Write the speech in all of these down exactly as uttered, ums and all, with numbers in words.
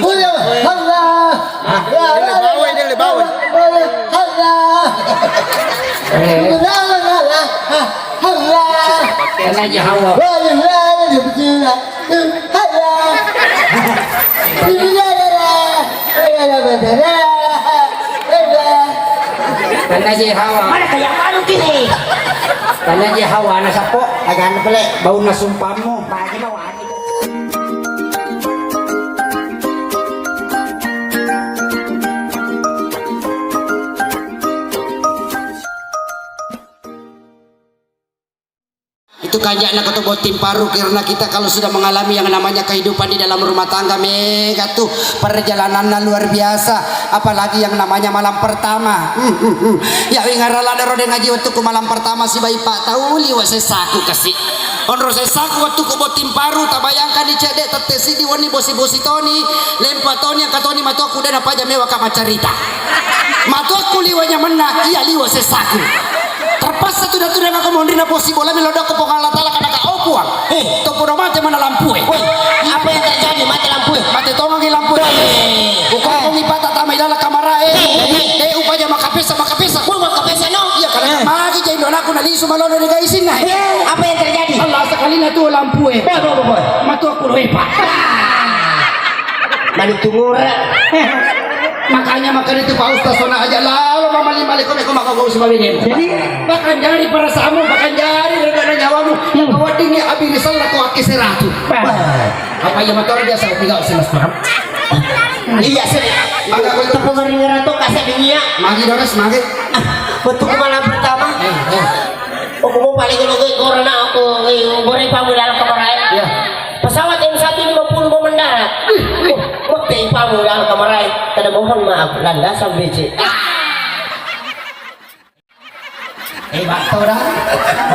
Uya, Allah. Dele bawa, dele bawa. Allah. Allah. Kena aja hawa. Allah. Kena aja hawa. Mana kayak malu kini? Kena aja hawa, anak sapo. Agak pele. Bau nasumpammu. Bagi bawa. Itu kanja'na koto botting paru, karena kita kalau sudah mengalami yang namanya kehidupan di dalam rumah tangga, mega tuh perjalanannya luar biasa, apalagi yang namanya malam pertama. Hmm, hmm, hmm. Ya, wingarala dero de ngaji waktu ku malam pertama si bayi pak tahu liwa sesaku kasih. Onro sessaku wettukku botting paru, tabayangkanni cedde tette siddi wenni bosi-bosi toni, lempa toni, engka toni matuakku de napaja mewaka maccarita. Matuakku liwa nyamenna, iya liwa sessaku. Terpaksa tuda-tuda mako monrina bosi bola melo dokko Puang Allah Taala kadaka, "Oh Puang, eh, to podo mate mana lampue." Woi, apa yang terjadi? Mate lampue? Mate tongangi lampue. Woi. Ukokongi pata tama ilala kamarae. Eh, eh. De upaja makapesa, makapesa. Woi, makapesa no? Iya, karena magi jai anakku nalisu malono de gaisinna. Eh, apa yang terjadi? Allah, sakalina tu lampu e. Boy, boy, boy, boy. Matu aku loe, Pak. Mani tumur. Makanya, makanya itu Pak Ustaz, sona aja lalo mamali-mali kau neko maka kau sebab ini. Jadi? Bahkan jari perasaanmu, bahkan jari rencana nyawamu. Yang kau dingin abis salah kau aki seratu. Apa iya motor biasa tiga sih, Mas Paham? Iya sih. Maka kau itu pengeringera tuh kasih dingin ya. Magi Dores, magi. Untuk malam pertama. Eh, eh. Oh, kamu paling kalau gue corona aku, eh, goreng pamu dalam kamar air. Iya. Pesawat M satu lima puluh mau mendarat. Wih, wih. Waktu pamu dalam kamar air. Tidak, mohon maaf, landasan becek. Eh, bakto dah.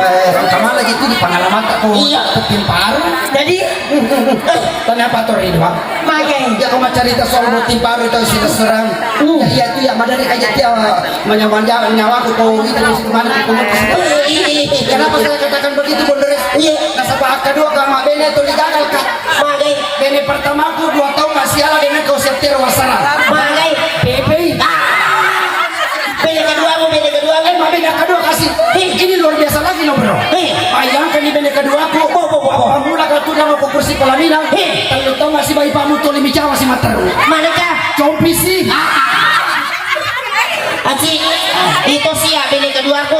Eh, kemana lagi itu di pengalaman tak mau. Iya. Botting paru. Jadi, tanya apa tuh Ridwan? Magai. Ya, kau mau cerita soal botting paru itu si restoran. Hmm. Ya, iya itu ya, madani aja dia manja-manja nyawaku kau itu di situ mana kau. Iya, iya, iya, iya. Kenapa saya katakan begitu, Bondores? Iya. Nasaba kedua kau mak bene tuli gagal kak. Magai. Bene pertamaku dua tahun masih ala dengan kau siap terwasara. Magai. Pepe. Ah. Bene kedua mu, bene kedua mu. Eh, ma bene kedua kasih. Hei. Ini luar biasa lagi loh, bro. Hei. Bayangkan ini bene kedua aku. Bo, bo, bo, bo. Pamula kau tuh nama kursi pelaminan. Hei. Telu tahun masih bayi pamu tuli micawa si materu. Mana kah? Compi sih. Ah. Aci, itu sih ya bene kedua aku.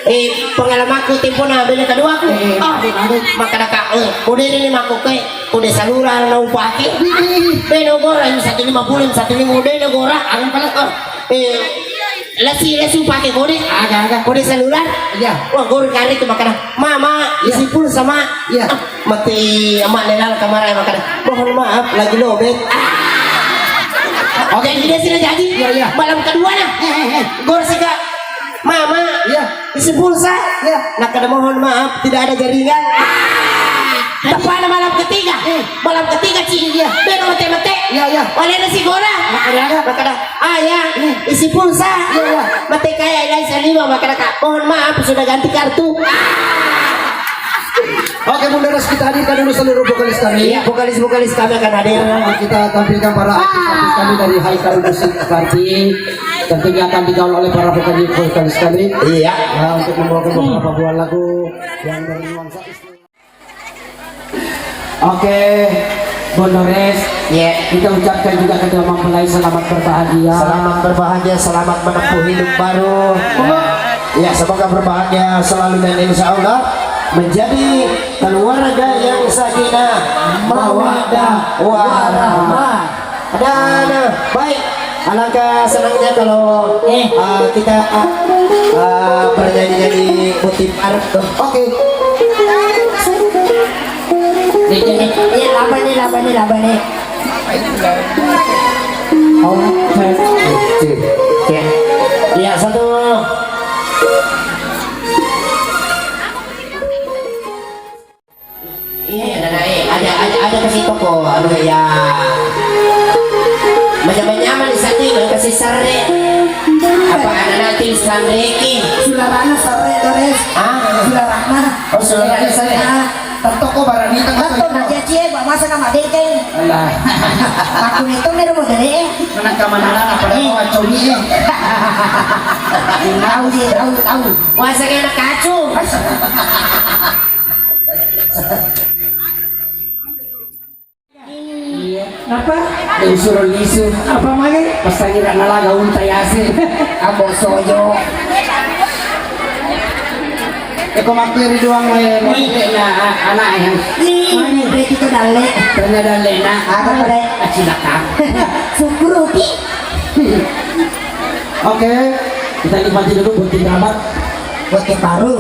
Eh, pengalamanku tempo na bene kedua aku. Eh, ah, aduh, aduh. Makana kak, eh, modern ini mako ke. Kode saluran na upake. Beno gora yang satu lima puluh, satu lima udah gora. Aku pala kok. Eh, lasi lasi upake kode. Aga aga. Kode saluran. Iya. Wah, gor kari tu makana. Mama, iya. Isi pulsa ma. Iya. Ah, mati ama nelal kamar makana. Mohon maaf, lagi lobet. Ah. Oke, jadi dia sini jadi. Iya, iya. Malam kedua nah. Eh, eh, eh. Gor sika. Mama. Iya. Isi pulsa? Iya. Nah, kada mohon maaf, tidak ada jaringan. Tapi pada malam ketiga, eh, malam ketiga, Ci. Iya. Beno mate-mate. Iya, iya. Wale ada si gora. Ada, ada. Makada, "Ayah, iya, isi pulsa." Iya, iya. Mate kaya ilai salima, makada, "Kak, mohon maaf, sudah ganti kartu." Oke, Bunda Ras, kita hadirkan dulu seluruh vokalis kami. Iya, vokalis-vokalis kami akan hadir. Kita tampilkan para artis-artis kami dari Haikal Musik Party. Tentunya akan digaul oleh para vokalis, vokalis kami. Iya. Ya, untuk membawakan beberapa buah lagu yang bernuansa. Oke, Bondores. Iya. Kita ucapkan juga kedua mempelai selamat berbahagia. Selamat berbahagia, selamat menempuh hidup baru. Ya, semoga berbahagia selalu dan insya Allah menjadi keluarga yang sakinah, mawaddah, warahmah. Dan, eh, baik, alangkah senangnya kalau, eh, kita, eh, bernyanyi-nyanyi botting paru tuh. Oke. Iya, laba nih, laba nih, laba nih. Oke. Iya. Iya, satu. Iya, ada naik. Ada, ada, ada kasih toko, anu ya. Banyak-banyak mah di sini, kasih sare. Apa ada nanti sare ki? Sularana sare, Dores. Ah? Sularana. Oh, sularana sare. Ah. Toko barani tengah. Toko na caci e, ba masa nama dengke. Alah. Aku itu mero modele. Mana kamana apa ada Eh. Mau comi e. Tahu dia, tahu, tahu. Masa kena kacu. Iya. Napa? Usuro lisu. Apa mage? Pesangi nalaga unta yase. Ambo sojo. Eko makkeri doang, eh, Ni. Maksudnya, a-, anak yang Ni, Mani. Berarti itu dalle. Tanya dalle, nak. Apa, Bre? Cilaka. Syukur, Upi. Oke, kita nikmati dulu botting rambak. Botting paru.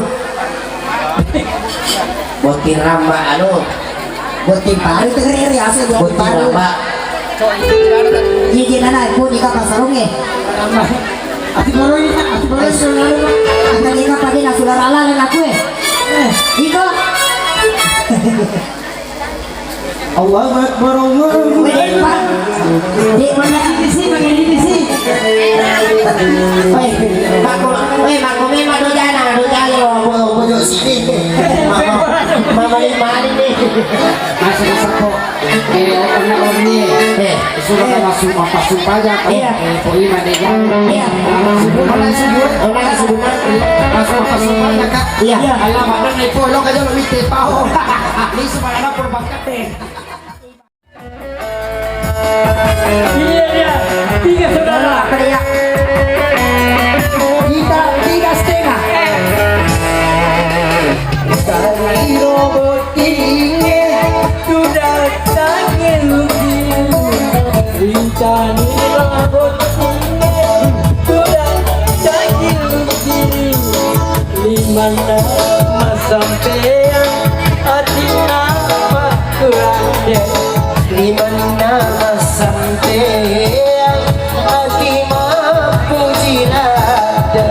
Botting rambak, anu. Botting paru itu ngeri-ngeri asli botting paru. Botting rambak. Iya, iya, nana, aku nikah pasarung ya. Ati baru ini, ati baru ini, saudara. Ati nikah pada nak sudah rala dan aku ya. Eh. Iko. Allahu Akbar, Allahu Akbar. Weh, Pak. Dek, mana T V C, pakai T V C. Weh, Pak, weh, Pak, memang dojana, dojana, oh, oh, oh, sini. Mama, mama, mama, ini. Masuk, masuk, kok. Eh, pernah orni. Eh, sudah eh. Masuk, apa, sumpah aja, Pak. Iya. Eh, kok ini ada yang. Iya. Mana sudah? Mana sudah? Masuk, apa, sumpah aja, Kak. Iya. Alamat, mana, Pak, lo aja lo minta, Pak. Ini semua anak perbankan. Iya, iya. Tiga saudara. Kita tiga setengah. Tani robot tinggi, sudah tangil lugi. Tani robot tinggi, sudah tangil lugi. Limanna massampeang atinna pakkuranne. Limanna massampeang ati mappuji ladde.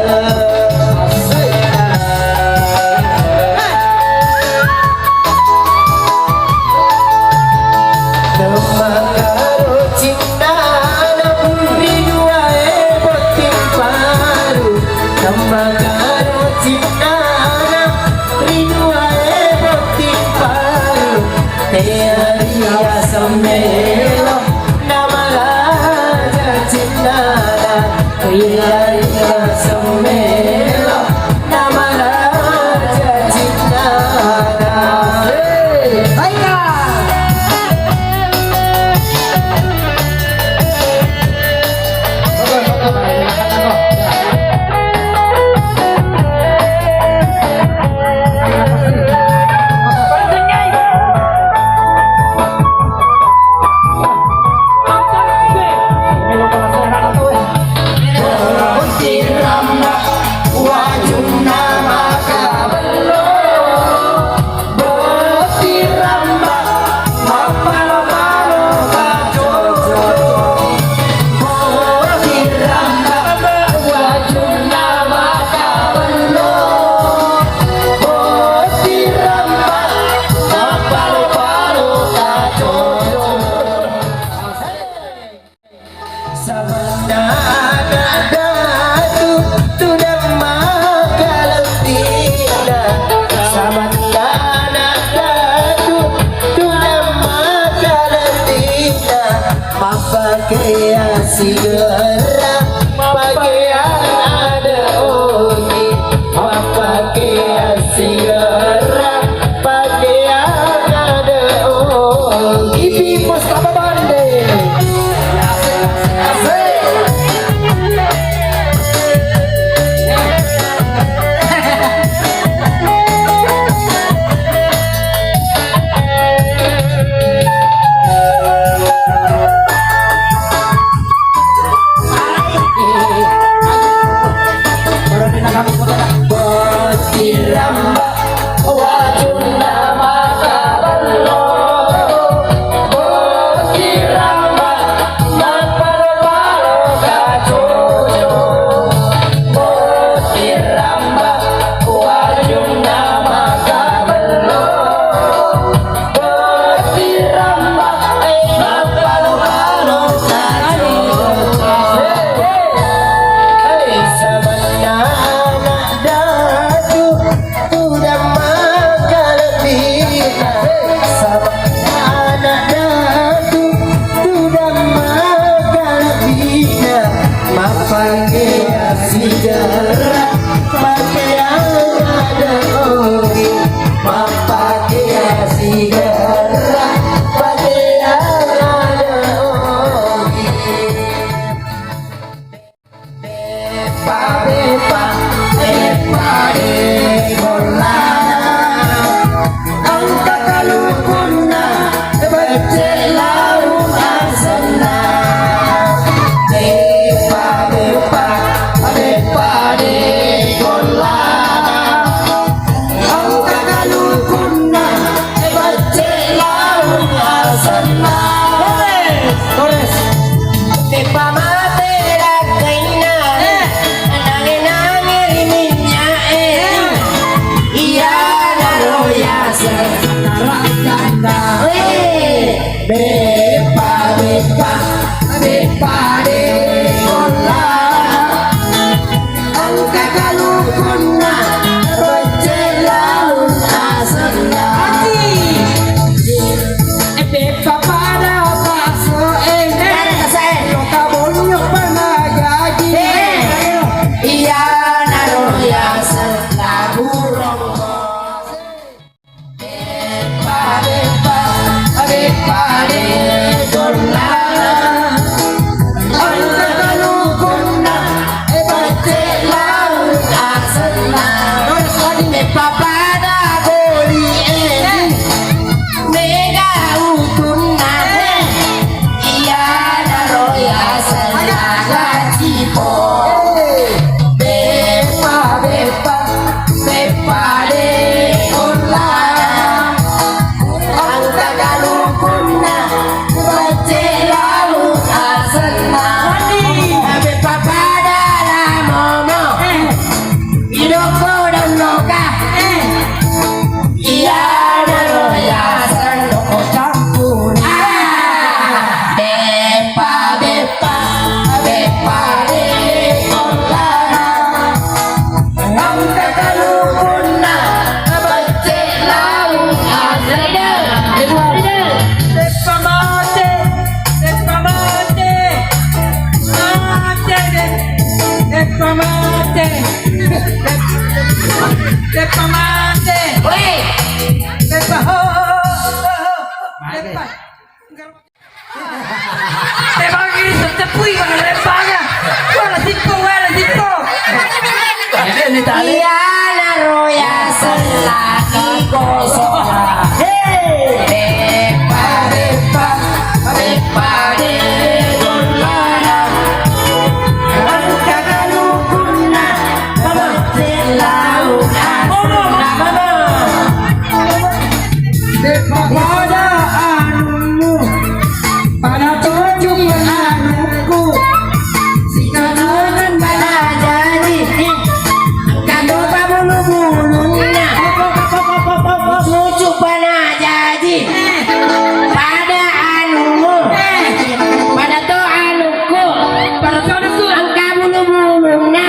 Temmakaro cinnana ri duae botting paru. Temmakaro cinnana ri duae botting paru. Tearia semmelo namaraja cinnana. Tearia semmelo namaraja cinnana. Baiklah. Beppa, beppa de golla, engka kalukunna, becce lalu asenna. Beppa pada baso e, loka bonyo pana jaji. Iyanaro yaseng labu rongko. Beppa, beppa, beppa de golla. Engka kalukunna, e, becce lalu asenna. Beppa pada goli e. Mega utunna, e. Iyanaro yaseng laga cipo. Beppa, beppa, beppa de golla. Engka kalukunna, becce lalu asenna. Beppa pada lamomo. Idoko daun loka. Iyanaro yaseng doko campur. Ah, beppa, beppa, beppa de golla. Engka kalukunna, becce lalu asenna. Beppa mate, beppa mate, mate de, beppa mate. Beppa mate. Woi. Beppa ho, ho, ho, ho. Beppa. Beppa gini secepui mana beppa ga. Wala sippo, wala sippo. Iyanaro yaseng laki gosok. Hei. Beppa, beppa, beppa de golla. Engka kalukunna, becce lalu asenna. Beppa pada anummu, pada tojung anukku. Sikatangan bana jaji, engka to pabulu-bulunna. Cucu bana jaji, pada anummu, pada to anukku, engka bulu-bulunna.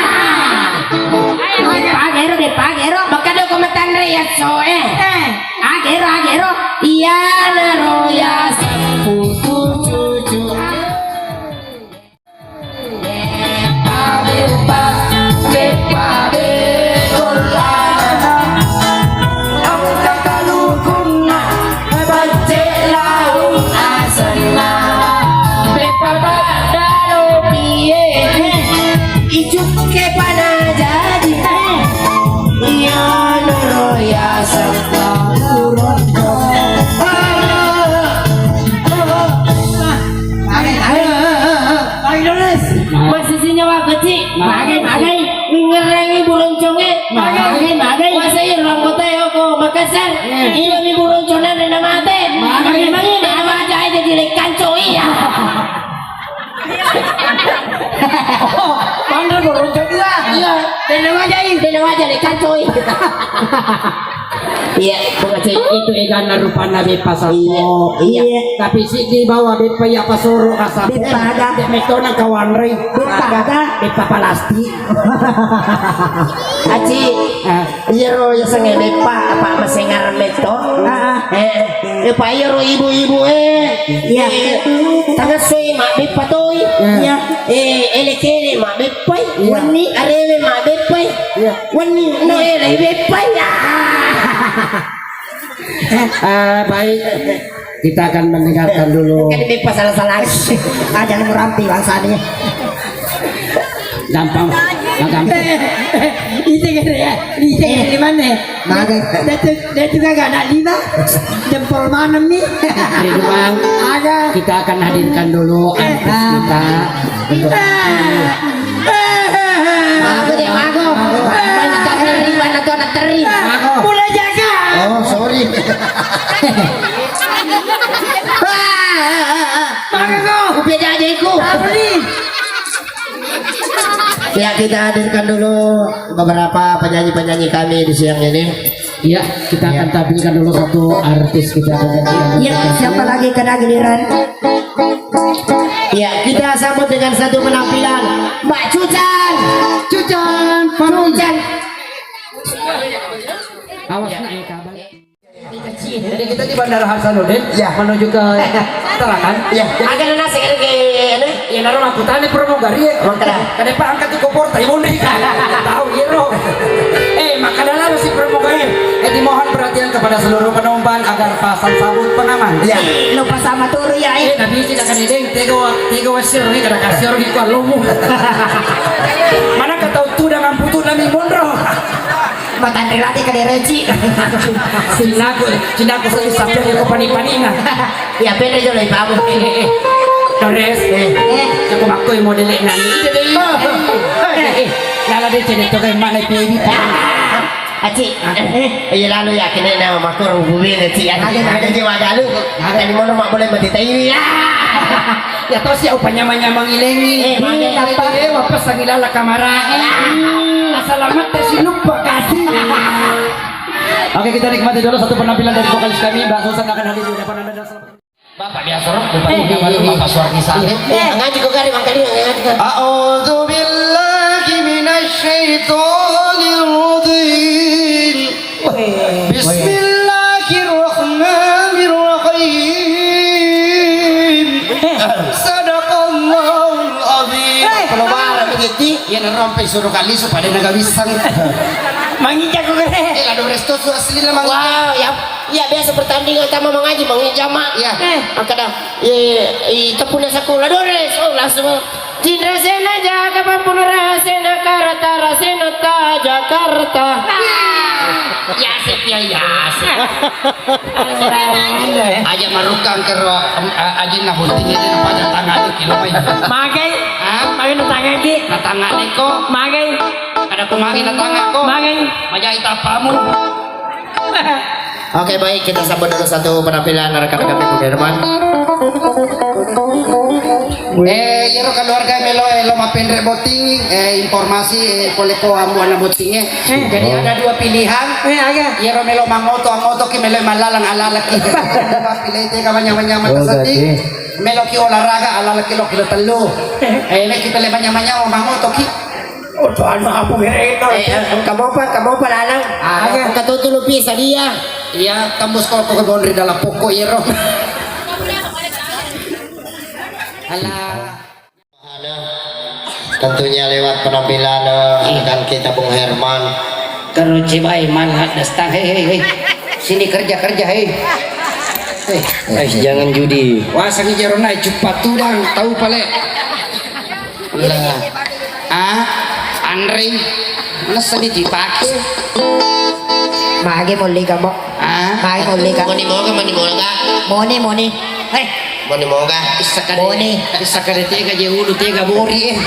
Deppa gero, deppa gero. Makkeda ko matanre yasso e. Agero, agero. Iyanaro yaseng putu cucu. Beppa, beppa, beppa de golla. Engka kalukunna, becce lalu asenna. Beppa pada lopi e. Icukke pana jaji. Iyanaro yaseng labu rongko. Ayo, ayo, ayo, ayo. Ayo, Doris. Masih sinyawa kecil. Magai, magai. Ngerangi burung conge. Magai, magai. Kuasa iya orang kota ya, kok Makassar. Iya, mi burung conge ada nama mate. Magai, magai. Nama aja aja jelek kanco, iya. Oh, pandai burung conge. Iya, beda wajah, iya. Beda wajah, jelek kanco, iya. Iya, pokoknya itu egana rupanna beppa sappo. Iya, iya. Tapi siddi bawa beppa iya pasoro asap. Beppa aga? Beppa metona kawanrei. Beppa aga? Beppa palasti. Aci, iyaro yasengnge beppa apa masengarang metto? Ah, ah. Eh, eh, pa iyaro ibu-ibu e. Iya. Eh, tangassoi mabbeppa toi. Iya. Eh, ele-kele mabbeppai. Iya. Wenni arewe mabbeppai. Iya. Wenni no ele beppai. Ah, baik. Kita akan mendengarkan dulu. Kan beppa salah-salah. Ah, jangan merampi bangsa ini. Gampang, gampang. Itu kan ya, itu kan di mana? Maga. Dia tuh, dia tuh kagak ada lima. Jempol mana mi? Ridwan, aga. Kita akan hadirkan dulu artis kita untuk Mago deh, mago. Mana teri, mana tuh anak teri? Mago. Mulai jaga. Oh, sorry. Mago. Beda aja iku. Apa nih? Ya, kita hadirkan dulu beberapa penyanyi-penyanyi kami di siang ini. Ya, kita akan tampilkan dulu satu artis kita. Ya, siapa lagi kena giliran? Ya, kita sambut dengan satu penampilan Mbak Cucan. Cucan, Cucan. Awas, nak, ya, kabar. Jadi kita di Bandara Hasanuddin, ya, menuju ke Tarakan. Ya, jadi agak nasi kayak gini. Ya, naruh aku tadi pramugari ya. Makanya. Kada pak angkat tuh kopor, tapi mundur kan. Tahu ya, Ro. Eh, maka dalam si pramugari. Eh, dimohon perhatian kepada seluruh penumpang agar pasang sabuk pengaman. Ya. Lupa sama turu ya, eh. Eh, tapi tidak akan deng, tego, tego wasir, ini kada kasir, gitu, lumu. Mana kau tahu tuh dengan butuh nami mundur. Matanre lagi ke dereci. Cinaku, cinaku satu sampai ke pani-panina. Ya, pede jolo ipamu. Eh, eh, eh. Dores. Eh. Eh. Aku makoi modele nani. Eh, eh. Lala de cene to kai mana pibi. Aci. Eh, iya lalu ya kene na makor hubungi na ci. Ada, ada jiwa galu. Ada di mana mak boleh mati tai ya. Ya, to sia upanyamang-nyamang ilengi. Eh, mage. Eh, wapas lagi lala kamara. Eh, asalamat teh si lupa kasih. Oke, kita nikmati dulu satu penampilan dari vokalis kami, Mbak Susan akan hadir di depan Anda dan selamat. Bapak biasa roh, Bapak, eh, Bapak, eh, Bapak Suarni Saleh. Eh, ngaji kok kari mangkali ngaji kok. A'udzu billahi minasy syaithanir rajim. Bismillahirrahmanirrahim. Sadaqallahul azim. Kalau barang begitu, ya, nerampe suruh kali supaya nggak bisa. Manginjak kok kere. Eh, la Dores to su asli lah manginjak. Wow, ya, ya biasa pertandingan sama mengaji manginjak mak. Ya. Eh. Angkada, eh, i tepuna sekolah Dores, oh langsung. Cindra Sena jaga pampuna rasena karata rasena ta Jakarta. Ya asik ya, ya asik. Aja marukang kero, em, a-, aja na hunting ini na pada tangan kilo mai. Magai. Hah? Magai na tangan ki. Na tangan neko. Magai. Ada ku magai na tangan ko. Magai. Majai tapamu. Oke, baik, kita sambut dulu satu penampilan rekan-rekan Ibu Herman. Eh, iyaro keluarga melo, eh, lo mapenre botting, eh, informasi, eh, pole ko ambu anak botting, eh. Eh. Jadi ada dua pilihan. Eh, aga? Iyaro melo mangoto, angoto ki, melo mallalang, alalaki. Pilih tega manyamang-nyamang. Oh, melo ki olahraga, alalaki lo kilo tellu. Eh, melo ki pele manyamang-nyamang, mangoto ki. Oh, tuan mampu mereka. Eh, eh, kamu apa? Kamu apa, Lanang? Ah, iya. Katutu lu pisa dia. Iya, tembus koko ke boundary dalam pokok, iya, Ro. Alah. Tentunya lewat penampilan, eh, rekan kita Bung Herman. Karo cibai malhat dastang. Hei, hei, hei. Sini kerja, kerja, hei. Hei. Eh, jangan judi. Wah, sani jero nai cupat tudang, tahu pale. Lah. Ah, Andri. Nasa di dipake. Mage molli kamu. Ah? Mage molli kamu. Moni moga, moni moga. Moni, moni. Hei. Moni moga. Isakade. Moni. Isakade tega je ulu, tega bori, eh.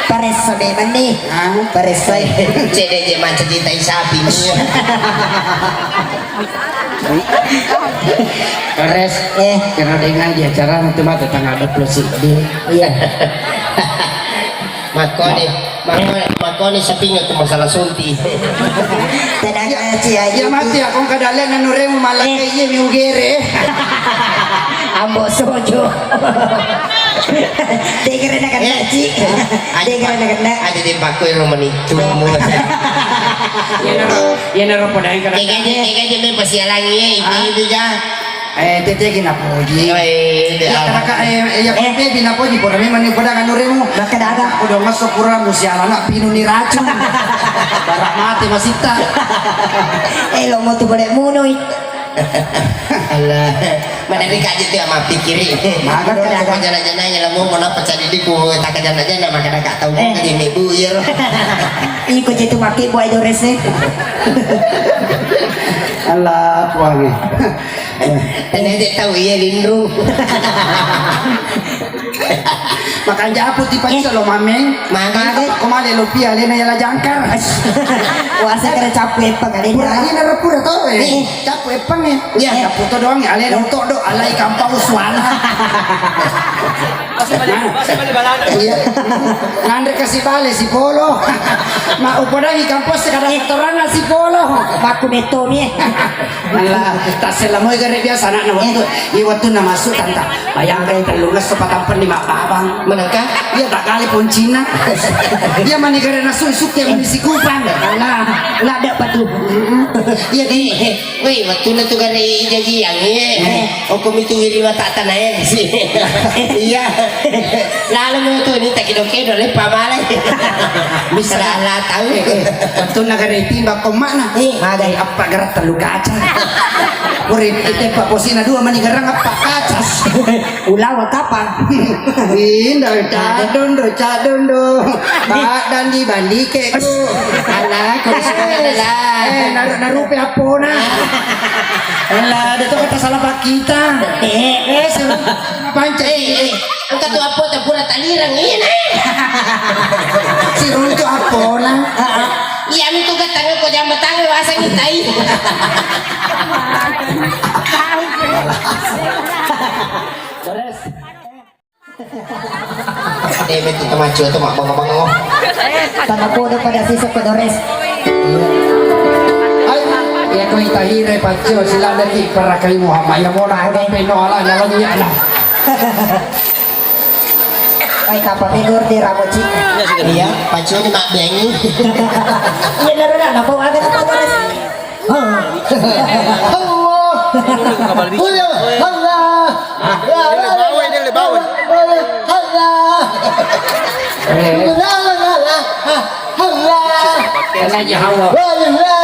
Paressa memang nih. Ah? Paressa, eh. Cede je manca cintai sapi. Res, eh, kena dengan dia cara nanti mata tanggal dua puluh sih. Iya. Makoni, makoni, makoni sepinga tu masalah sunti. Tenang aja, aja. Iya, mati aku kada lihat nanu remu malah, eh, kayak iya, mi ugere. Ambo sojo. Degere na kena, eh, Ci. Degere na kena. Ada di paku yang nomor itu. Iya, naro, iya, naro, pada yang kena. Tega aja, tega aja, me pasialangi, eh, itu, itu, ja. Eh, tete gina poji. Eh, ya. Kata-kata, eh, ya, eh, bina poji, pura memang ni pada kanu remu. Maka daga. Udah masuk pura musi anak pinu ni racun. Barak mati masita. Eh, lo mau tu boleh munoi. Alah, mana ni kaji tu ama pikiri. Maka daga. Jana-jana ya, lo mau kenapa cari di ku, tak jana-jana, maka daga tahu, eh, kali ni buyur. Iko je tu maki buai Dores ni. Alah, wangi. Tadi aja tahu iya linru. Makanja apu tipa, eh, iso lo mameng. Mage. Mage. Ko male lo pia lena yala jangkar. Wasa kena cappu eppang kali. Pura ina pura to, eh. Eh. Cappu eppang, eh. Iya, eh, cappu to doang, ya, alena utoddo, alai kampau suara. Iya. Nanre kasi bale si polo. Ma upodangi kampus kada restoran si polo. Baku betoni. Alah, tassella moi gare biasa anakna waktu, eh, iya, waktu na masuk tanta. Bayangkan tellungesso patampenni mabbabang. Manengka? Iya, tak kali poncina. Iya, mani gare nasu isuk ya mani sikupang. Alah, ladde patu. Iya, di. Eh, woi, waktu na tu gare jajiang, eh. Eh. Okko mitu wiri mata tanae si. Iya. Lalu tu ni tak kido-kido le pamale. Bisa lah tahu. Eh, eh. Waktu na gare timbang ko mana? Eh. Magai apa gerak telu kaca. Urip kita pak posina dua mani gerang apa kaca. Ulawa kapang. Indo, cadondo, cadondo. Badan di bandike ku. Alah, ku. Eh, naru-, narupe apona. Alah, ada tu kata salah pak kita. Eh, eh, salah panca. Eh, eh, engka tu apo tak pura talirang ini. Si runtu apona. Iya, mi tu gatang ko jamba tangan wasangi tai. Beres. Deme tu tamacu tu mak bangga-bangga. Tanah bodoh pada sisa pedores. Ai, ya kau itahire pacu silanda ki perakai Muhammad ya mona ada peno ala dalam ya lah. Ai, tapa pegor di ramoci. Iya, pacu ni mak bengi. Iya, nara nara, apa ada apa beres? Allah. Allah. Allah. Allah. Kena aja hawa. Allah.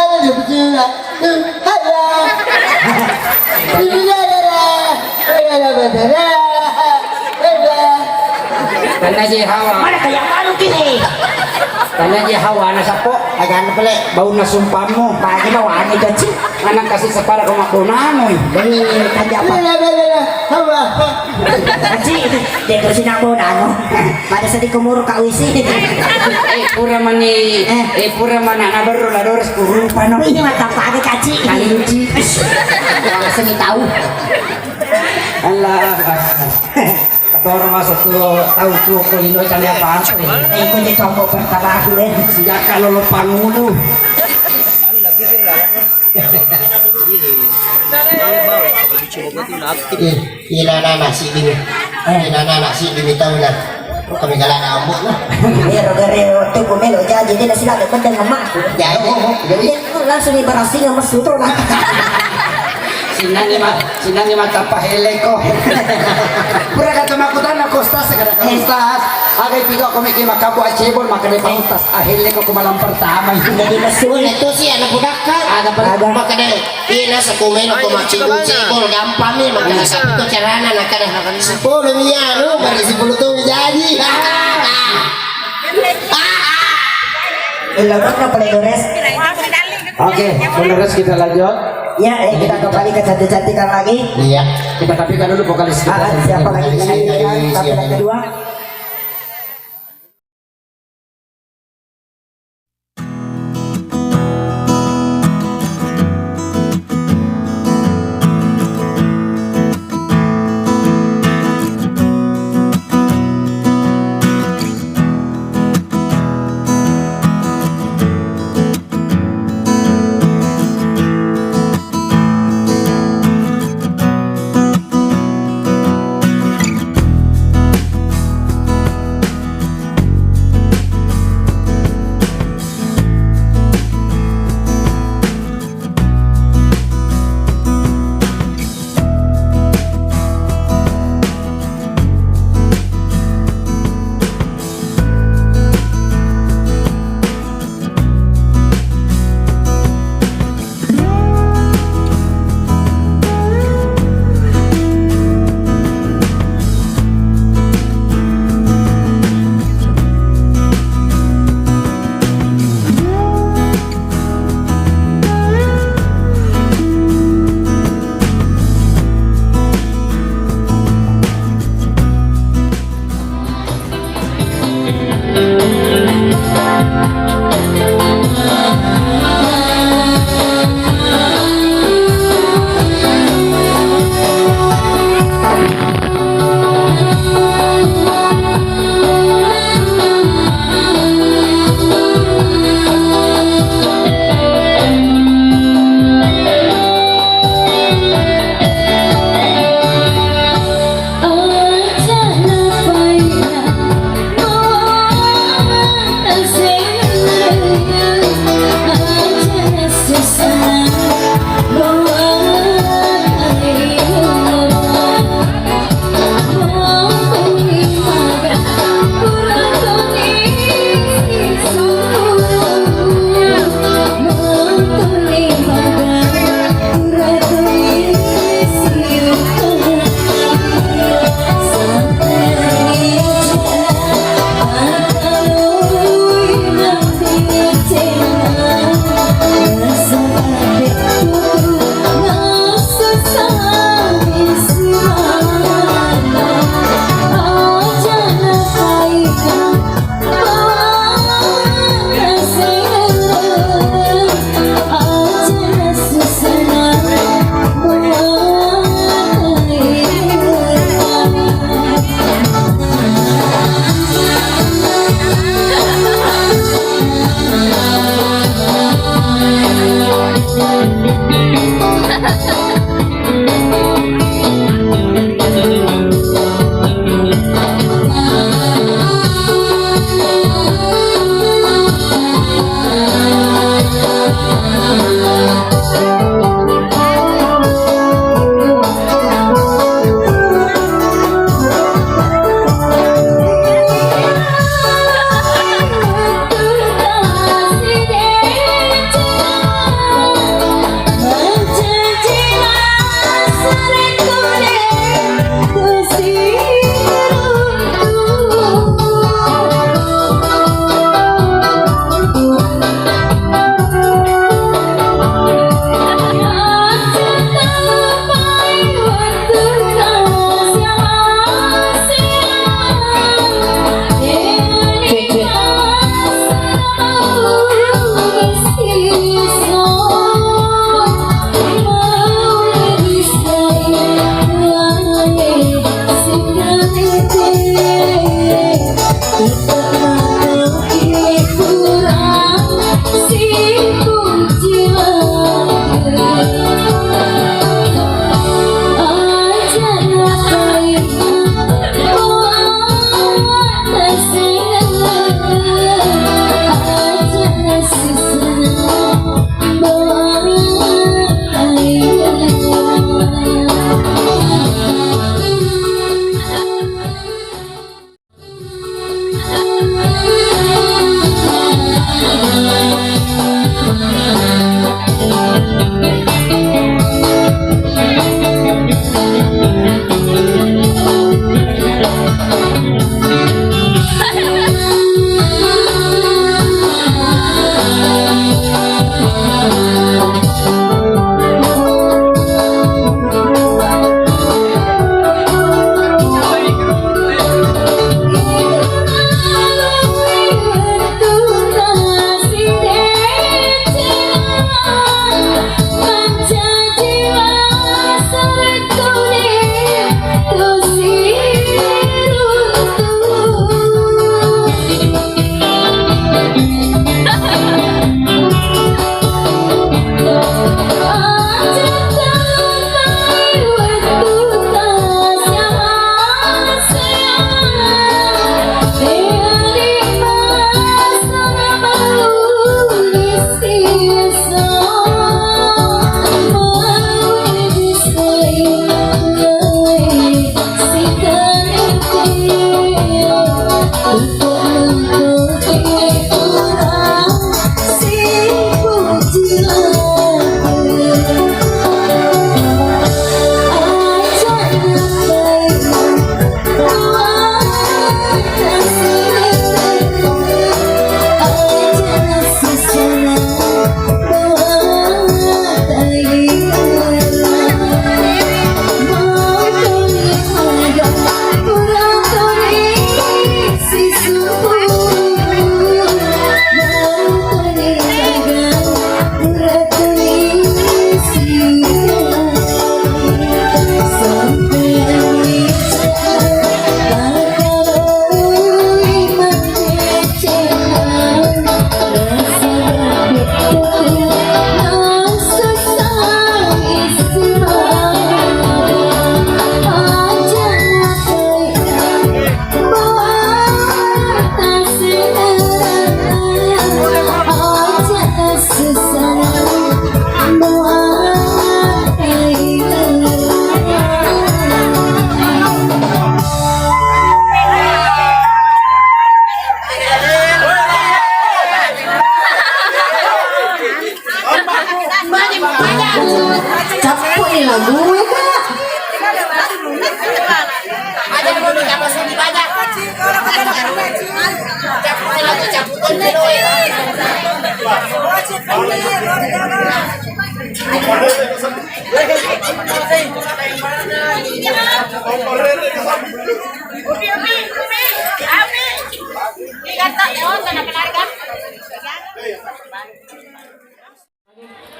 Kena aja hawa. Mana kayak anu kini? Kena aja hawa, anak sapo. Agak pele. Bau nasumpammu. Bagi mau anu caci. Anak kasih separa ke Mak Bonano. Ini kan apa? Hawa. Caci. Dia terus nak Bonano. Pada sedih kumur kau isi. Eh, pura mani, eh, pura mana na berro la dores kurupa no. Ini mata pakai caci. Kalinci. Wah, seni tahu. Allah. Katoro masa tuo tahu tuo ko ino tali apa? Eh, kau jadi tombok pertama aku deh. Sejak kalau lo pangulu. Eh, ina nana siddi mi. Eh, ina nana siddi mi tauna. Kami galana ambo na. Eh, rogare waktu ku melo jaji dia nasi lada pedang emak. Jadi, jadi langsung ibarasi nggak mesu tuh lah. Sinangi ma, sinangi ma tapa hele ko. Pura kata makutanna ko Ustaz, kata ko Ustaz. Aga ipiga ko meki makabu acebol maka de pa Ustaz. Ahelle ko ko malam pertama. Jadi mesu. Itu sih anak budakka. Ada pada. Maka de. Ina sakumelo ko macidu cebol gampang ni, makana sabtu carana nakana sepuluh mi anu, mari sepuluh tu jadi. Illa mana pale dores? Oke, Bunda Res, kita lanjut. Ya, eh, kita kembali kecantik-cantikan lagi. Iya. Kita tampilkan dulu vokalis kita. Ah, siapa lagi? Vokalis kita. Tampil yang kedua.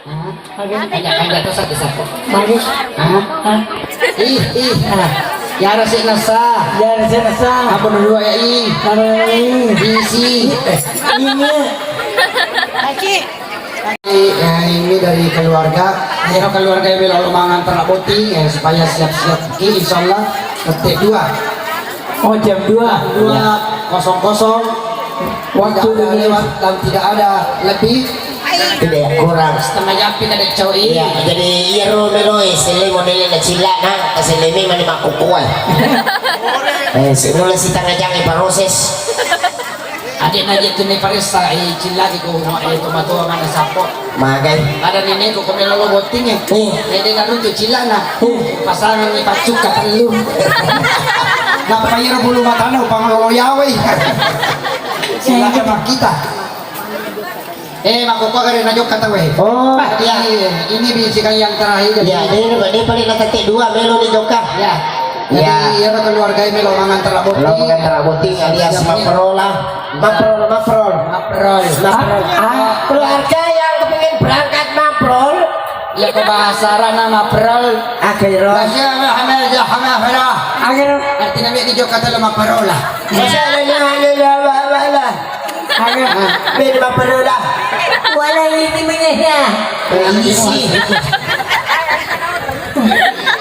Hah? Oke. Ajak, ajak, terus aku sapa? Bagus. Hah? Hah? Ih, ih. Ah. Yara si nasa. Yara si nasa. Apa dulu ya, ih? Apa dulu, ih? Isi. Ini. Aci. Eh, ini dari keluarga. Ya, keluarga yang melo mangan ternak boti, ya, supaya siap-siap. Insya Allah, petik dua. Oh, jam dua. Dua kosong kosong. Waktu tidak ada Indonesia lewat dan tidak ada lebih. Tidak kurang. Setengah jam kita ada cowok ini. Iya, jadi iya ro melo, eh, sele model na cilla na, sele me mani makukuai. Eh, si-, mulai setengah jam, eh, proses. Adik na je tu ni paressa, eh, cilla ki ko, eh, tomatoa mana sappo. Magai. Ada nenek ko, ko melo lo botting, eh. Nih. Nenek na runtu cilla na. Pasangan ni pacuk ka tellu. Nappa iyaro bulu matana upanglolo yawai. Silakan makkita. Eh, makkokko gare na jokka tau e. Oh. Bah, iya, iya. Ini bisikan yang terakhir. Iya, ini, ini paling na tette dua melo ni jokka. Ya. Jadi, iya, keluarga melo mangan ternak boti. Lo mangan ternak boti alias maprol lah. Maprol, maprol. Maprol. Maprol. Ah, ah, keluarga yang kepingin berangkat maprol. Ya, ke bahasa Arab nama maprol. Akhirnya. Bahasa Arab, Arab. Akhirnya. Artinya, di Jakarta lo maprol lah. Masya Allah, la ilaha illallah. Akhirnya. Beda maprol lah. Wala ini menyesal. Isi.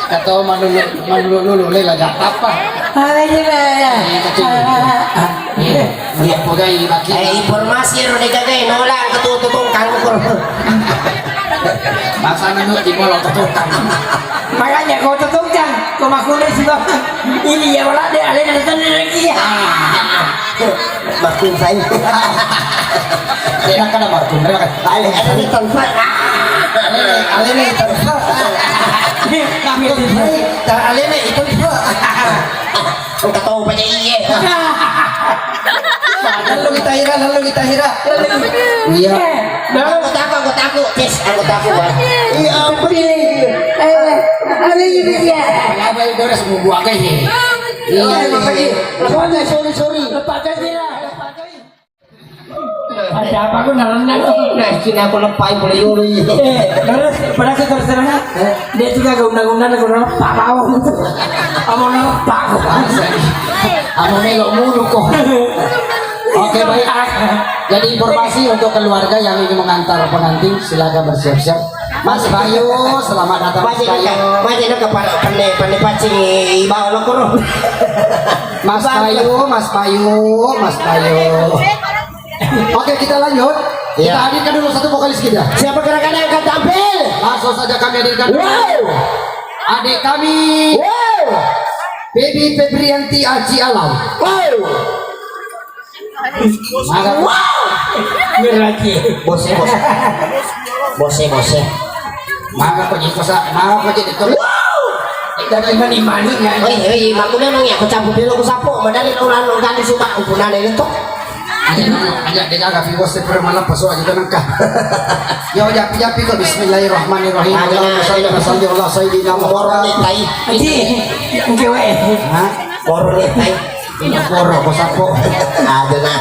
Atau manulu, manulu lulu, lela, gak apa-apa. Apa aja, Pak? Iya, kecil. Iya, iya, pogai, baki. Eh, informasi ro de gagai, nolang ketua tukang kangkur. Masa nanu di molo ketua tukang. Makanya kau ketua tukang, kau makune sih, Bang. Ini ya, wala de, ale, ada tanda lagi ya. Makun saya. Enak kan, makun, enak kan? Ale, ale, ini transfer. Ale, ale, ini transfer. Makun saya, tak ale, ini transfer. Engka tau paja iye. Lalu kita hira, lalu kita hira. Iya. Anggota aku, anggota aku. Yes, anggota aku, Bang. Iya, apa ini? Eh, ada ini dia. Apa itu, udah semua buah kayak ini. Iya, iya, iya. Sorry, sorry, sorry. Lepas aja lah, lepas aja. Ada apa aku naranna kok? Nah, sini aku lepai boleh yolo iya. Eh, terus pada aku terserah. Eh? Dia juga gak undang-undang aku lepak bawang. Kamu lepak. Kamu melok mulu kok. Oke, baik. Jadi informasi untuk keluarga yang ingin mengantar pengantin, silakan bersiap-siap. Mas Bayu, selamat datang, Mas Bayu. Mas Bayu, Mas Bayu, Mas Bayu. Oke, kita lanjut. Kita hadirkan dulu satu vokalis kita. Siapa kira-kira yang akan tampil? Langsung saja kami hadirkan. Wow. Adik kami. Wow. Baby Febrianti Aji Alam. Wow. Maga. Wow. Berarti. Bose, bose. Bose, bose. Maga kok jadi kosa, maga kok jadi kosa. Wow. Kita kan mani-mani ya. Oi, oi, aku memang ya, aku campur dulu, aku sapo, madari lo lalu ganti suka, aku pun ada itu. Aja, aja, dia jaga, pi bos, pernah malam pas aja tenang kah. Yo, japi, japi kok, bismillahirrahmanirrahim. Aja, Allahumma shalli wa sallim ala sayyidina Muhammad. Aji, engke wae. Hah? Poro ni tai. Iya, poro, ko sapo. Ada nah.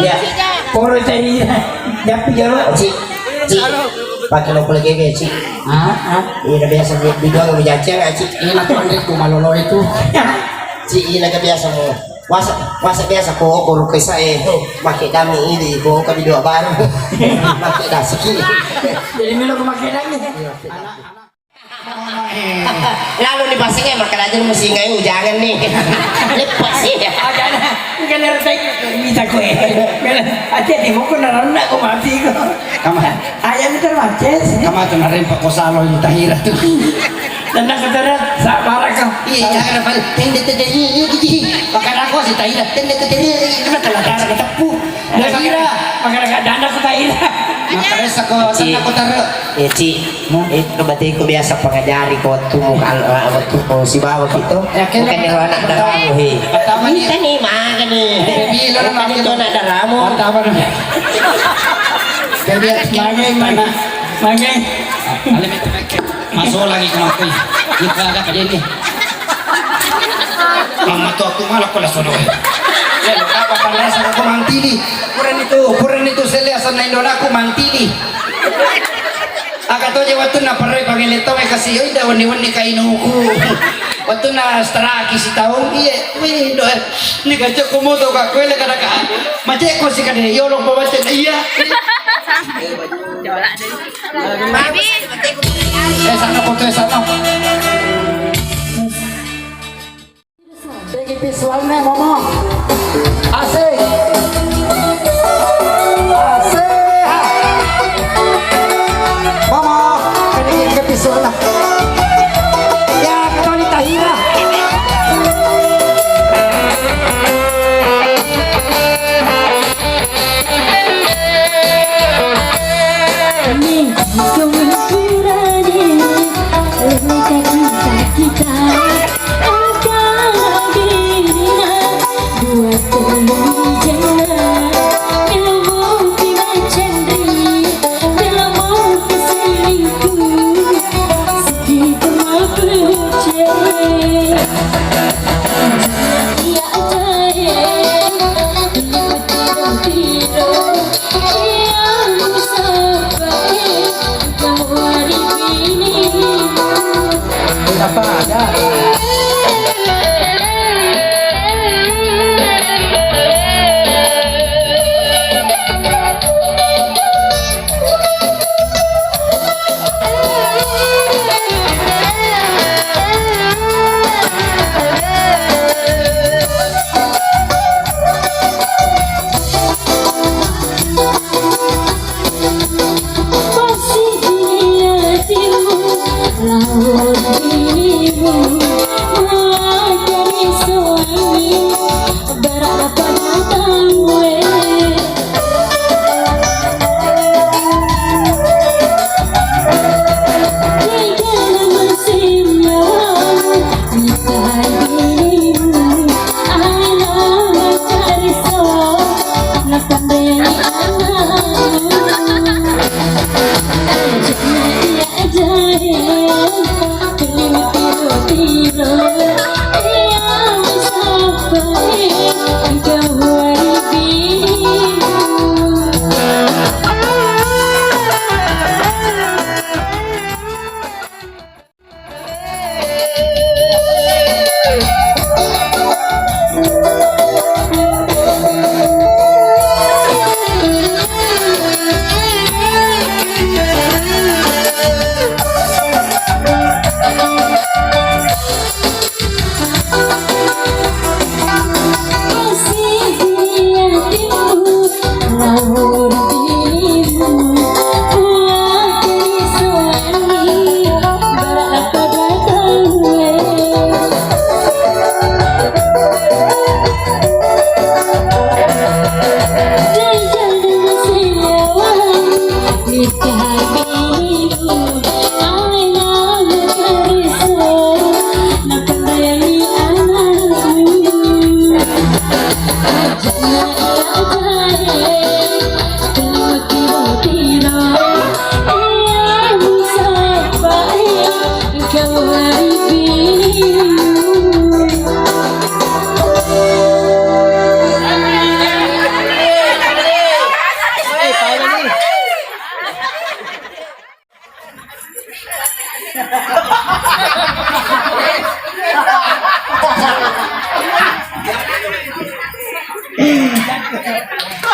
Iya. Poro cari. Japi jolo. Ci, ci. Pakai lo boleh gege, ci. Ah, ah. Iya, biasa di, di doang, di jajang, ci. Ini tuh, Andre, ku malolo itu. Ci, ini biasa mau. Wasa, wasa biasa ko, ko rukai saya. Pakai dami ini, ko kami dua baru. Pakai dasiki. Jadi melo ko pakai dami. Iya. Lalu di pasengnya makan aja musinga ini, jangan nih. Lepas sih. Agak ada, bukan ada tai, minta kue. Ada di muka naranda kok mati kok. Kama. Ayam itu maces. Kama tuh narempa kosalo ini tahira tuh. Tenang, tenang, sabar kau. Iya, jangan apa. Tende, tende, iya, iya, iya. Makan aku sih tahira. Tende, tende, iya, iya. Kenapa telah darah ketepu? Tahira. Gara-gara danda ku taira. Makaresa ko Ci. Tanda ko taro. Eh, Ci. Hah? Eh, berarti ku biasa pengajari ko waktu mu kal-, eh, waktu mu sibawa gitu. Ya, kena. Bukan yang anak daramu, he. Pertama nih. Kita nih, makan nih. Eh, bilang bukan itu anak daramu. Pertama nih. Jadi, makan mana? Makan. Masuk lagi kenapa? Kita ada kerja nih. Mamma to aku malah ko la sono. Eh, apa pandasa ko mantili? Purani tu, purani tu selle asanna indonaku mantili. Aga toje wattunna parre pangele tau e kasi, oi da wenni-wenni kainuku. Wattunna staraki sitaung, iye, wih, do, eh, ni gacek ko moto ka, ko ele kada ka. Macek ko si kade, yolo ko macek, iya. Eh, sana foto, eh, sana. Tinggi visualnya, Mama. Asik. Asik. Mama, ini ke visualnya. Ya, kembali Tahira.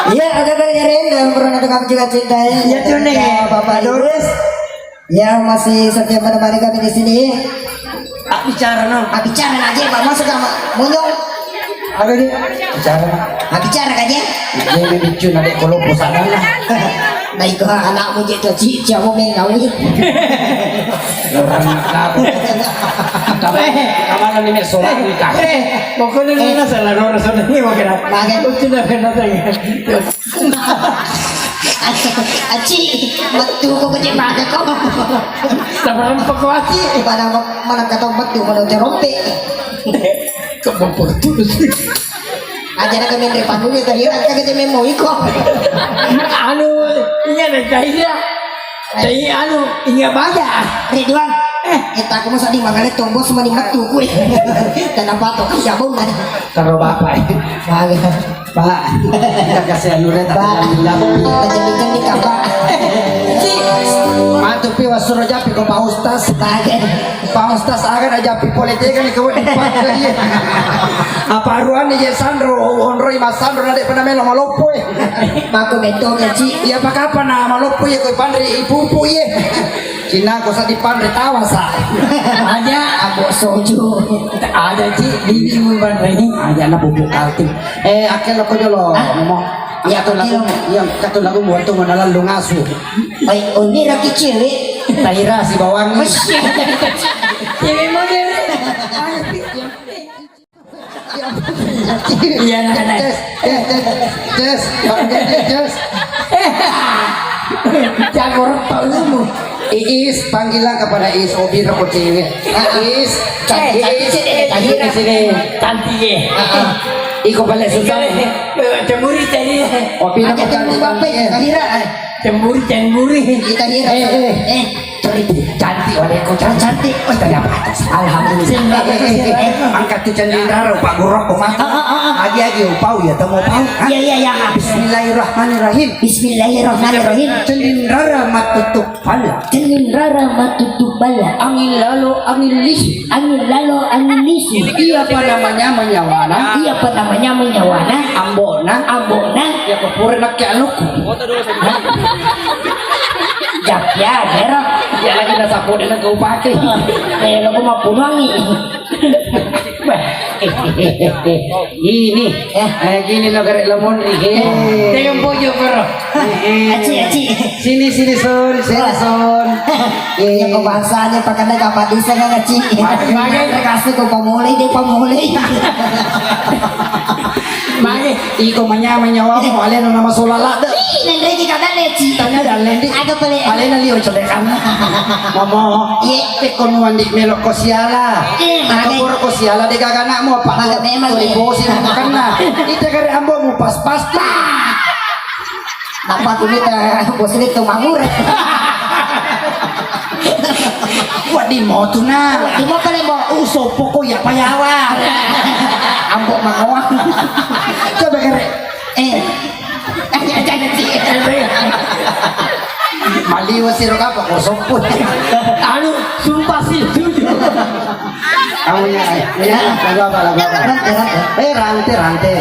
Iya, ada dari Ren dan pernah nanti kami juga cintai. Iya, tuh, nih. Ya, Bapak Lurus. Ya, masih setia menemani kami di sini. Ah, bicara, no. Ah, bicara aja, Pak. Masuk, Pak. Munyong. Ada di bicara. Ah, bicara aja. Ini lucu, nadek kalau pusat mana. Nah, itu anakmu gitu, Ci, Ci, kamu main kau gitu. Orang tahu. Kamar, kamar ni me sola ni ka. Eh, pokoknya ni na salah nomor sola ni mau kena. Pakai kucing dah kena tadi. Aci, metu ko kucing pakai ko. Sabar pokok aci. Pada mana kata metu pada cerompe. Kebopor tu. Aja na kemen repan dulu, Tahira, kagak jemen mau iko. Anu, iya, Tahira. Jadi anu, iya baja. Ridwan, eh, kita aku masa di mangale tombos mani metu kue. Kenapa tuh? Iya, Bung. Karo bapak. Bagus. Pak, kita kasih anu, Ren, tapi Pak, yang bilang. Kita jadi-jadi, Kak, Pak. Matu pi wasuro japi ko Pak Ustaz. Bagus. Pak Ustaz aga na japi pole tega ni kawan di Pak. Apa aruan ni je Sandro, onroi Mas Sandro na de pernah melo maloppo, eh. Mako beto, Ci. Iya, apa kapan na maloppo, iya, koi panre ipupu, iya. Cina ko sa di panre tawa sa. Aja, abo soju. Ada, Ci, bibi mu panre ini. Aja na pupuk kalti. Eh, akel lo ko jolo. Hah? Ngomong. Iya, katu lagu, iya, katu lagu buat tu mana lalu ngasu. Oi, oni raki cewek. Tahira si bawang. Cewek model. Iya, nah, nah. Tes, tes, tes, tes, tes, tes. Jago rokok lu. Iis, panggilan kepada Iis, Obi rokok cewek. Iis, eh, cantik, cantik, Iis, cantik, Iis, Tahira. Di sini. Cantik, ya. Ah, ah. Iko balik susah. Eh, cemburu tadi. Obi rokok cantik, cantik, ya. Tahira, eh. Cemburu, cemburu. Kita Tahira. Eh, eh. Eh. Cantik, cantik, wale ko cantik. Cantik. Oh, tadi apa atas? Alhamdulillah. Eh, eh, eh, eh, angkat tu candi raro, Pak Guru, Pak Mata. Ah, ah, ah, ah. Agi-agi, upau ya, temu pau. Hah? Iya, iya, iya. Bismillahirrahmanirrahim. Bismillahirrahmanirrahim. Candi rara matutup pala. Candi rara matutup pala. Angin lalo, angin lisu. Angin lalo, angin lisu. Iya, apa namanya menyawana? Iya, apa namanya menyawana? Ambona. Ambona. Ya, kepura nak ke aluku. Japia, Jero. Ya lagi na sappo dena kau pakai. Eh, lo mau punuangi. Ini, eh, eh, gini lo garek lemon nih. Eh. Tempo jo, Bro. Eh, eh. Aci, aci. Sini, sini, Son. Sini, Son. Ya, kok bahasanya pakai nggak apa bisa nggak, Ci? Makai, makai. Kasih kok pamole, dia pamole. Mage, iko manyameng nyawamu, alena nama sola ladde. Ih, nenreki kadane, Ci. Tanya dalle, Ndi. Aga pale? Alena lio codekanna. Mama. Iye. Tekko nuan di melo ko siala. Eh, mage. Atau poro ko siala de gaga anakmu apa? Mage memang, tuli eh. Bosi makanna. Ite kare ambomu pas-pas. Napa tu mita bos itu mangure? Wadi mau tu na. Wadi mau kalian mau usop pokok ya payawa. Ambok mawang. Coba kere. Eh. Jangan sih. Maliwa siro kapa kosong pun. Anu, sumpah sih jujur. Kamu ya, ya, lagu apa, lagu apa? Rante, rante. Eh, rante, rante.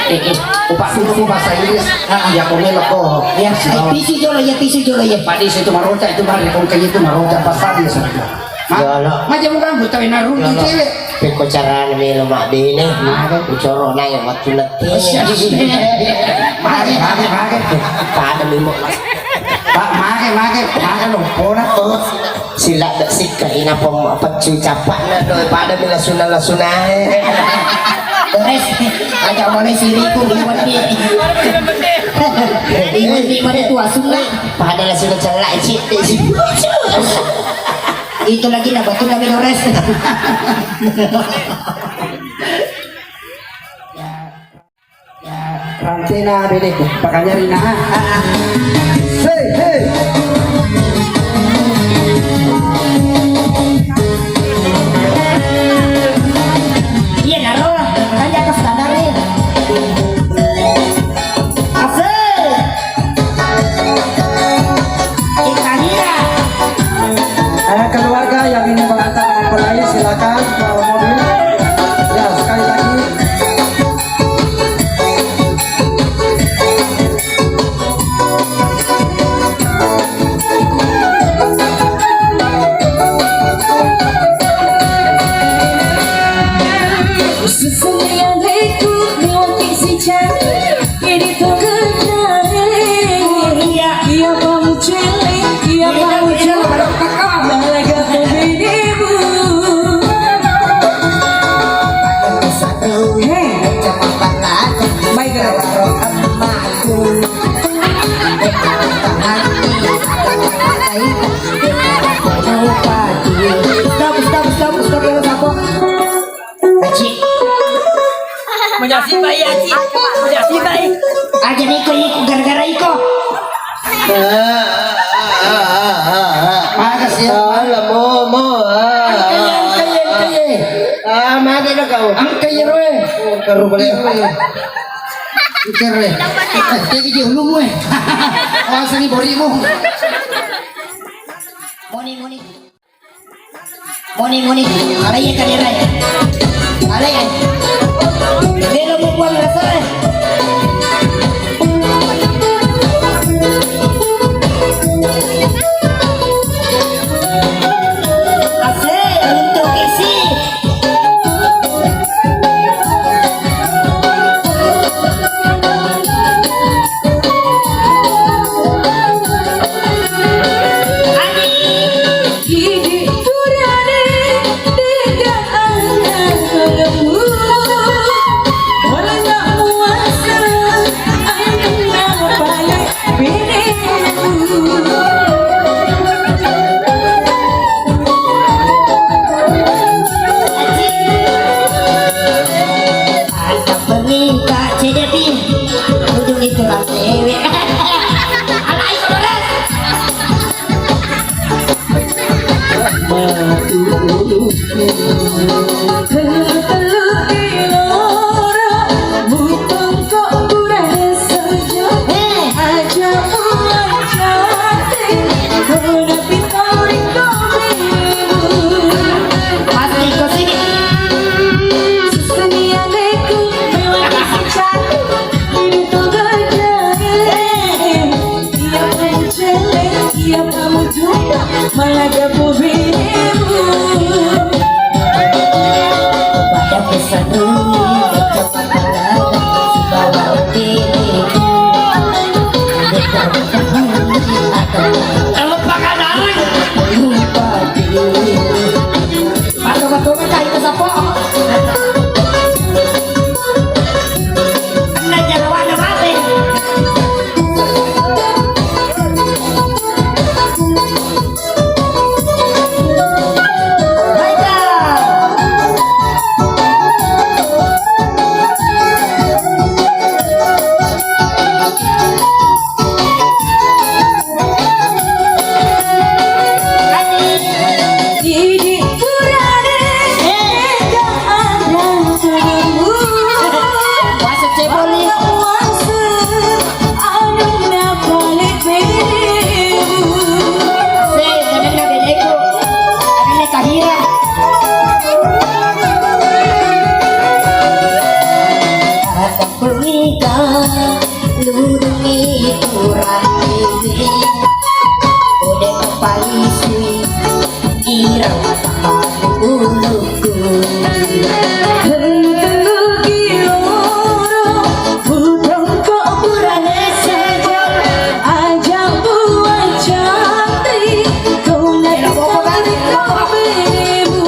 Eh, eh, upak dulu bahasa Inggris. Ah, ya, komen lo ko. Ya, eh, tisu jolo ya, tisu jolo ya. Pak, di situ maroca itu, mari, kong kayak itu maroca pas tadi ya, saudara. Ma-, jolo. Macam orang buta ina rungi cewek. Pekko carana melo mabbene. Mage. Ucoro nai wettu lettene. Mage, mage, mage. Pada mimo. Pak, mage, mage, mage lompona. Sila de sikka ina pom peccu capakna do pada mila suna-suna. Terus aja boleh siriku di wendi. Di wendi mana tua sunna. Pada la suna celak cik. Itu lagi na batu kami Dores. Ya, ya, rantena bede, pakanya rina. Hey, hey. Iya, naro, kan di atas standar nih. Asik. Kita hira. Eh, keluarga yang ingin mengantar mempelai, silakan bawa mobil. Ya, sekali lagi. Sesungguhnya itu, ini tuh kerja. Iya, iya, Bang Cili, iya, Bang Cili. Malaga tuh ini. Sipai, Aji. Sipai. Aja niko iko gara-gara iko. Makasih ya. Alah, mo, mo. Angkai, angkai, angkai. Ah, mati dah kau. Angkai ya, Roy. Oh, karu balik. Angkai, Roy. Eh, dia gigi ulumu, eh. Awas ini borimu. Moni, moni. Moni, moni. Alai ya, kalian, alai. Alai ya. Belo mau buang rasa, eh. Asik, untuk isi. Ada perminta C D P. Ujung itu lah cewek. Alai, Saudara. Pasti kau sini. Iya, pamu cele, iya, pamu jumpa, malah gak mau berimu. Pada pesan dulu, bawa diriku. Kalau pakai daring. Lupa diri. Matoka-toka cai ke sapo. Anda jarawana mate. Baiklah. Pernikahan lurungi kurang ini. Udah kepalisi, kira apa duluku. Tunggu, tunggu, kilo, bukan kok kurang saja. Aja buat cantik, kau nak cari kau berimu.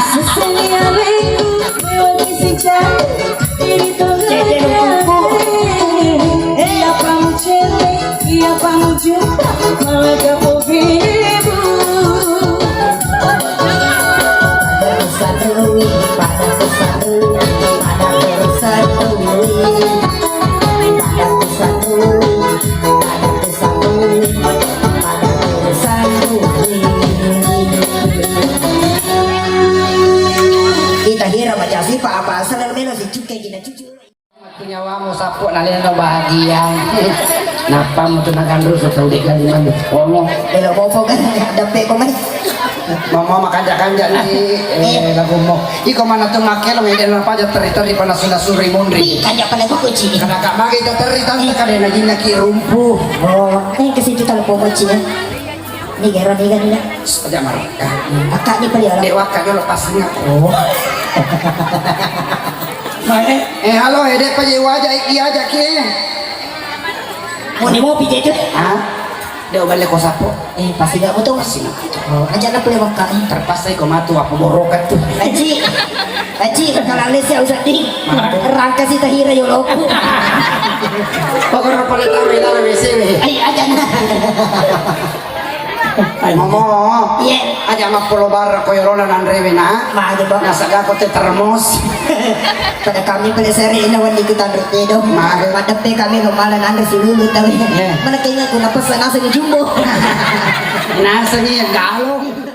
Sesungguhnya aku, lewat isi jam, ini tuh. Iya, pamu cewek, iya, pamu jumpa, malah gak mau berimu. Pada pesan dulu, pada pesan dulu, pada pesan dulu, pada pesan dulu, pada pesan dulu, pada pesan dulu. Kita kira baca sih, Pak, apa asal melo si cukai kita cucu. Matu nyawamu sappo naleno bahagia. Nappa mutu nakanru sotau de kalimandu. Olo. Elo popo kan dape ko mai. Mama makanja-kanja ni, eh, lagumu. Iko mana tu makkelo ngede napa aja teri-teri panasu-nasu ri munri. Ih, kanja pada buku cini. Kada ka magi ta teri tante kada na jinna ki rumpu. Oh, eh, ke situ kalau popo cini. Ni gero ni kan. Aja maraka. Akak ni pali orang. Dewa kak jolo pas ngak. Oh. Mae. Eh, halo, eh, dek, paje waja, iki aja, ki. Mau ni mau pije itu? Hah? Dek, balik ko sapo? Eh, pasti gak mau tuh. Pasti gak mau tuh. Oh, aja na pale wakka, eh. Terpaksa iko matu, apa borokat tuh. Aji. Aji, kalau les ya usah di. Rangka si tahira yoloku. Pokoknya pada tahu ya, tahu W C W. Ayo, aja na. Ayo, Momo. Iya. Aja mappolo barra ko yolona nanrewe na. Magi, Bang? Nasagako te termos. Pada kami pale sere ina wenni ku tanre tedo. Magi. Madeppe kami lo mala nanre silulu tawe. Eh. Mana kayaknya ku napesa nasengi jumbo. Nasengi yang galung.